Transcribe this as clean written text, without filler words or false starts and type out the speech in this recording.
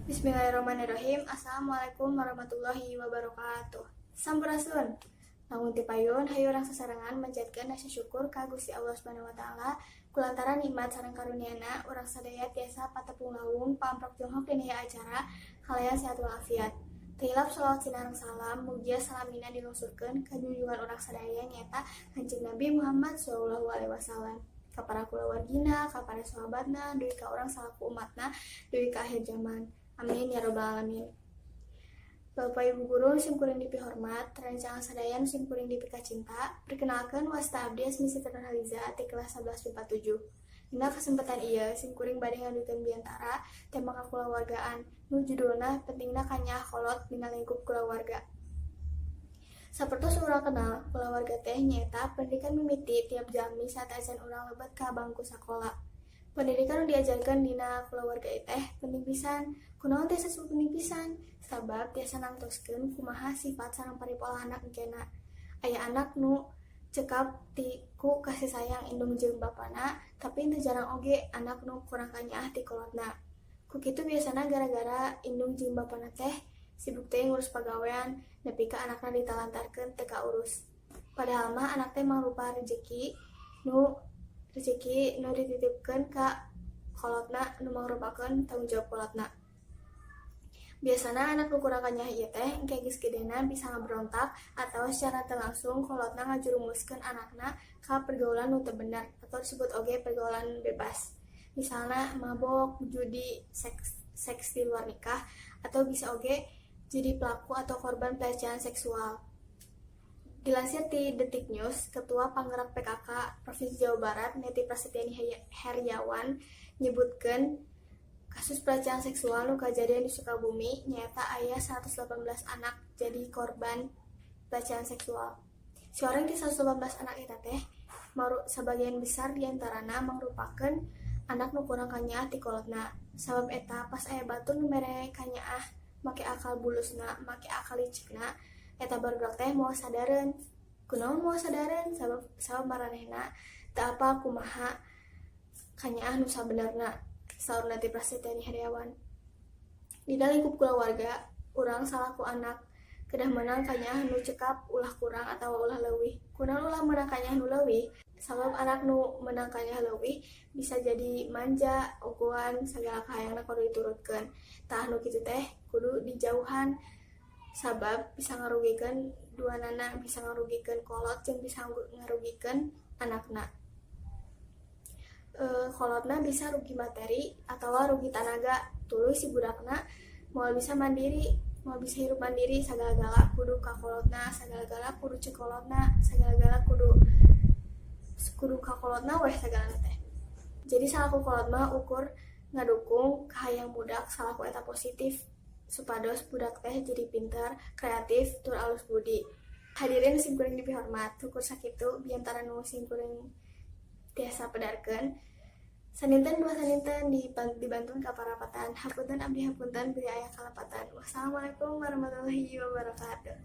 Bismillahirrahmanirrahim. Assalamualaikum warahmatullahi wabarakatuh. Sampurasun. Langkung ti payun, hayu urang sasarengan manjatkeun rasa syukur ka Gusti Allah Subhanahu wa Taala kulantaran nikmat sareng karuniana urang sadaya tiasa patepung lawung pamprok jonghok dina ieu acara kalayan sehat walafiat. Teu hilap sholawat sinareng salam mugia salamina dilungsurkeun ka junjungan urang sadaya, nyaeta Kanjeng Nabi Muhammad sallallahu alaihi wasallam, ka para kulawargina, ka para sahabatna, dugi ka urang salaku umatna dugi ka akhir zaman. Amin ya robbal alamin. Bapak Ibu guru sim kuring dipihormat, rencang sadaya sim kuring dipikacinta, perkenalkan, wasta abdi Asmi Siti Nurhaliza ti kelas 11 MIPA 7. Dina kesempatan ieu sim kuring bade ngadukeun biantara tema kakulawargaan nu judulna "Pentingna Kanyaah Kolot Dina Lingkup Kulawarga". Sapertos urang kenal, kulawarga teh nyaeta pendidikan mimiti tiap jalmi sateuacan urang lebet ka bangku sakola. Pendidikan nu diajarkeun dina kulawarga teh penting pisan. Kunaon tiasa disebut penting pisan? Sabab tiasa nangtoskeun kumaha sifat sareng paripolah anak engkena. Aya anak nu cekap ti ku kasih sayang indung jeung bapana, tapi teu jarang oge anak nu kurang kanyaah ti kolotna. Ku kitu biasana gara-gara indung jeung bapana teh sibuk teuing ngurus pagawean nepi ka anakna ditalantarkeun teu kaurus. Padahal mah anak teh mangrupa rejeki nu dititipkeun ka kolotna nu mangrupakeun tanggung jawab kolotna. Biasana anak nu kurang kanyaah ieu teh engke geus gedena bisa ngaberontak atawa secara teu langsung kolotna ngajurumuskeun anakna ka pergaulan nu teu bener atau disebut oge pergaulan bebas. Misalna mabok, judi, seks, seks di luar nikah, atau bisa oge jadi pelaku atau korban pelecehan seksual. Dilansir ti Detik News, Ketua Penggerak PKK Provinsi Jawa Barat, Neti Prasetiyani Heryawan, nyebutkeun kasus pelecehan seksual nu kajadian di Sukabumi nyaeta aya 118 anak jadi korban pelecehan seksual. Saurang ti 118 anak eta teh sabagian besar diantarana mangrupakeun anak nu kurang kanyaah ti kolotna. Sabab eta, pas aya batur nu mere kanyaah make akal bulusna, make akal licikna, eta barudak teh moal sadareun. Kunaon moal sadareun? Sabab maranehna teu apal kumaha kanyaah nu sabenerna, saur Neti Prasetiyani Heryawan. Dina lingkup kulawarga, urang salaku anak kedah meunang kanyaah nu cekap, ulah kurang atawa ulah leuwih. Kunaon ulah meunang kanyaah nu leuwih? Sabab anak nu meunang kanyaah leuwih bisa jadi manja, ogoan, sagala kahayangna kudu diturutkeun. Tah, nu kitu teh kudu dijauhan sabab bisa ngarugikeun duanana, bisa ngarugikeun kolot jeung bisa ngarugikeun anakna. Kolotna bisa rugi materi atawa rugi tanaga, tuluy si budakna moal bisa mandiri, moal bisa hirup mandiri, sagala-gala kudu ka kolotna, sagala-gala kudu ceuk kolotna, sagala-gala kudu kudu ka kolotna weh sagalana teh. Jadi salaku kolot mah ukur ngadukung kahayang budak salaku eta positif supados budak teh jadi pintar, kreatif, tur alus budi. Hadirin sim kuring dipihormat, ukur sakitu biantara nu sim kuring tiasa pedarkeun. Saninten dua saninten dibantuan ka parapatan. Hapunten, abdi hapunten bilih aya kalepatan. Wassalamualaikum warahmatullahi wabarakatuh.